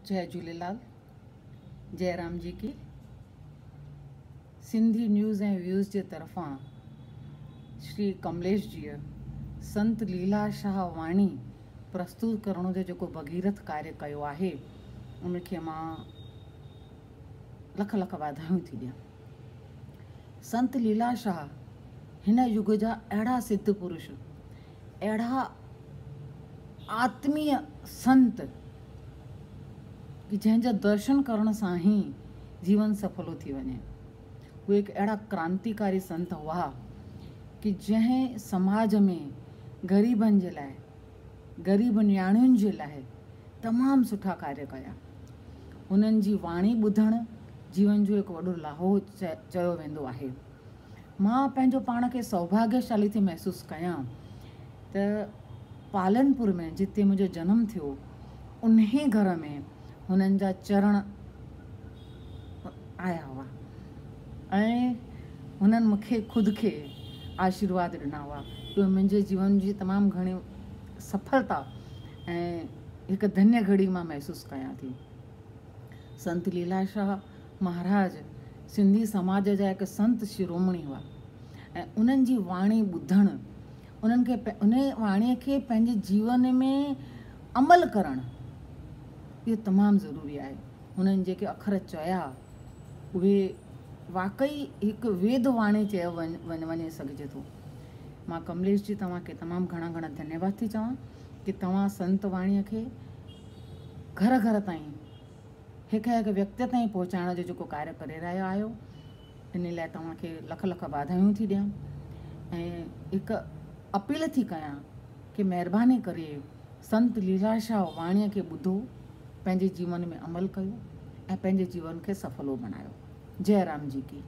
جئي جهوليلال جئي رام جي ڪي سنڌي نيوز ۽ ويوز جي طرفان شري ڪمليش جيء سنت ليلا شاهه واڻي پرستت ڪرڻ جو جيڪو ڀڳيرٿ ڪاريه ڪيو آهي ان کي مان لک لک واڌايون ٿي ڏيان. سنت ليلا شاهه هن يگ جا اهڙا سڌ پرش، اهڙا آتميه سنت ڪي جنهن جا درشن ڪرڻ سان ئي جيون سڦلو ٿي وڃي. هو هڪ اهڙا ڪرانتيڪاري سنت هئا ڪي جنهن سماج ۾ غريبن جي لاء، غريب نياڻين جي لاء تمام سٺا ڪاريه ڪيا. هنن جي واڻي ٻڌڻ جيون جو هڪ وڏو لاهو چيو ويندو آهي. مان پنهنجو پاڻ کي سوڀاگيشالي ٿي محسوس ڪيان ته پالنپور ۾ جتي منهنجو جنم ٿيو انهي گهر ۾ هنن جا چرڻ آيا هئا ۽ هنن مون کي خود کي آشيرواد ڏنا هئا. اهو منهنجي جيون جي تمام گهڻي سڦلتا ۽ هڪ ڌنيه گهڙي مان محسوس ڪيان ٿي. سنت ليلا شاهه مهاراج سنڌي سماج جا هڪ سنت شرومڻي هئا ۽ انهن جي واڻي ٻڌڻ، انهن کي انهي واڻي کي پنهنجي جيون ۾ عمل ڪرڻ اهو تمام ضروري آهي. هنن جيڪي اکر چيا اهي واقعي هڪ ويد واڻي چيو وڃي سگهجي ٿو. مان ڪمليش جي توهان کي تمام گهڻا گهڻا ڌنيواد ٿي چوان ڪي توهان سنت واڻي کي گهر گهر تائين هڪ هڪ ويڪتي تائين پهچائڻ جو جيڪو ڪاريه ڪري رهيا آهيو ان لاء توهان کي لک لک واڌايون ٿي ڏيان ۽ هڪ اپيل ٿي ڪيان ڪي مهرباني ڪري سنت ليلا شاهه واڻي کي ٻڌو پنهنجي جيون ۾ عمل ڪيو ۽ پنهنجي جيون کي سڦلو بڻايو جئي رام جي ڪي.